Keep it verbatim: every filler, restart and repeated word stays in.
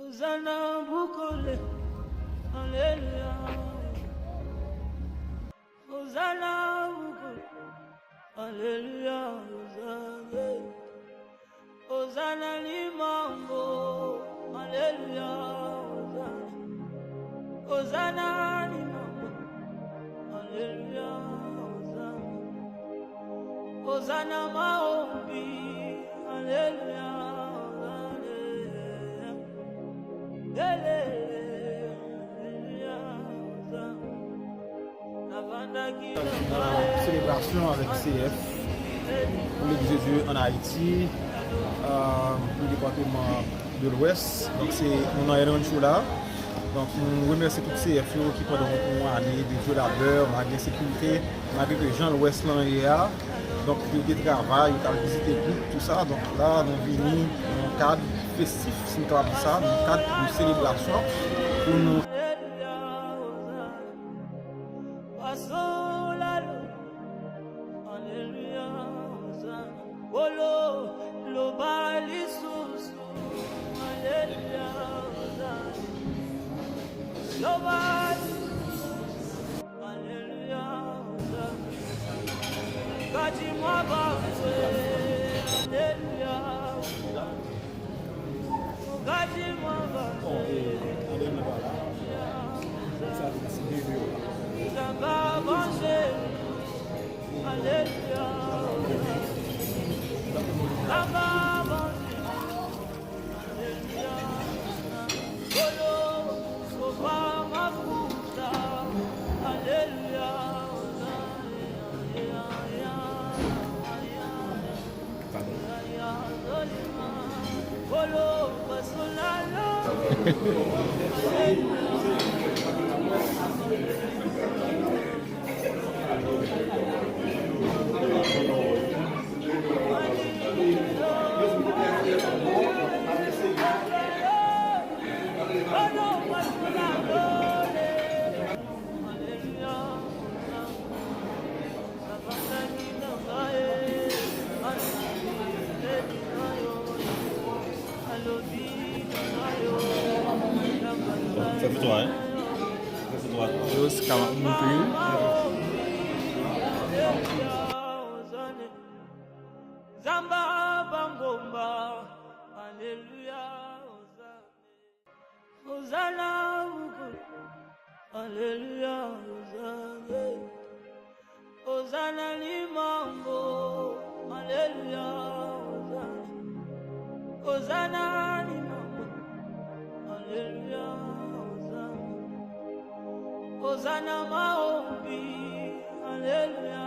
Ozana bukole, aleluya. Ozana bukole, aleluya, ozana. Ozana limambo, aleluya, ozana. Ozana limambo, aleluya, ozana. Ozana maombi, aleluya, ozana. Aleluya, ozana. Nan selebrasyon avèk C F pou Legliz de Dye ann Ayiti, euh, pou depatman de Lwès. Donk, se nou nan El Rancho la. Donk, nou remèsye tout C F yo ki pandan yon ane de dio labè, malgre ensekirite, malgre ke jan Lwès lan ye a. Donk, yo te travay, yo t al vizite gwoup, tou sa. Donk, la, nou vini nan yon kad festif, si n kapab di sa, nan yon kad de selebrasyon, pou nou Paso la lo, aleluya, ozana. Olo, lo ba li susu, aleluya, ozana. Lo ba li susu, aleluya, ozana. Gadi mwa ba, aleluya, ozana. Fè foto a, hein? Fè foto a. Yo, se ka m ap montre. Zamba bangomba, aleluya, ozana. Ozana bukole, aleluya, ozana. Ozana limambo, aleluya, ozana. Ozana limambo, aleluya, ozana. Ozana maombi, aleluya,